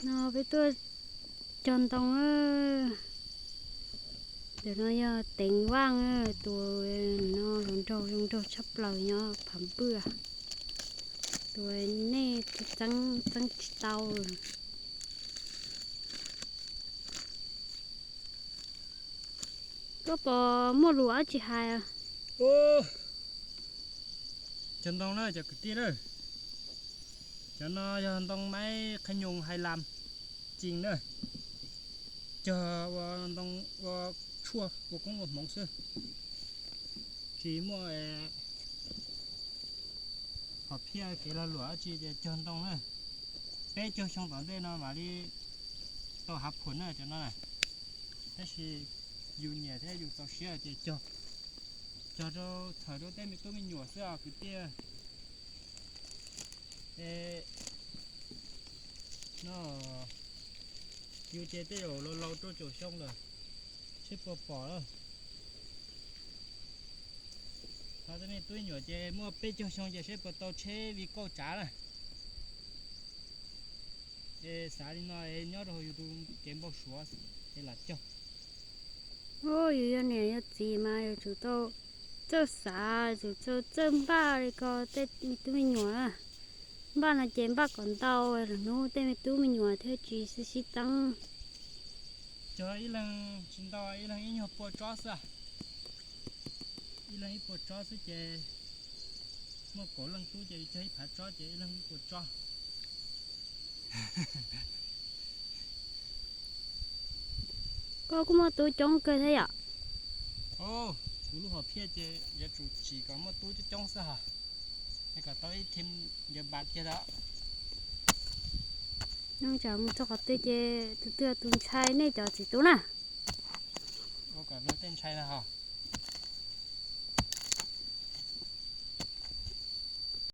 No peb tuaj cog ntoo. Tus no yog Teev Vaj, tus no hluas nraug zoo nraug tshaj plaws nyob Phav Npwj. Tus nej txeeb txeeb tsis tau. Koj puas muaj lus dab tsi hais? Cov ntoo na cov kwv tij na, cov no yog ntoo maib qhaib nyoos hais lam cing na, cog ua ntoo ua tshuaj ua koob ua hmoov xwb, tsis muaj hom phiaj kev lag luam dab tsi ces cog ntoo na. Peb caug xyoo tom ntej no mam li tau hav phuam na cov no na. Tab sis yus nyiam thiab yus txaus siab ces cog, cog rau txhawm rau tej me tub me nyuam xwb os kwv tij. Es no yus ces tej zaum laus laus rau caum xyoo lawm, seb puas pom lawm. Ho tej me tub me nyuam ces muaj peb caug xyoo ces seb puas tau tsheb vi kauj tsav na. Es xav li no es nyob rau hauv yus tus kev npau suav es lam cog. Yus yog niam yog txiv mas yuav tsum tau txawj xav, yuav tsum txawj npaj li ko tej me tub me nyuam na. Npaj no ces npaj kom ntau, lwm hnub tej me tub me nyuam thiaj tsis sib sib teeb. Cog ib leeg tsis ntau, ib leeg ib nyuag pua tsob xwb. Ib leeg ib puas tsob xwb ces muaj kaum leej tub ces cog ib phav tsob ces ib leeg ib puas tsob. Koj kuj muaj tub coob kawg thiab yom? Kuv lub hom phiaj ces yuav tsum tsim kom muaj tub coob coob xwb hos, es kom tau ib thim ncaws npas kiag tau. Nyob tsam mus txog qhov twg ces tus twg tus ntshai nej cov txiv tub na. Ua kom luag tej ntshai na hos.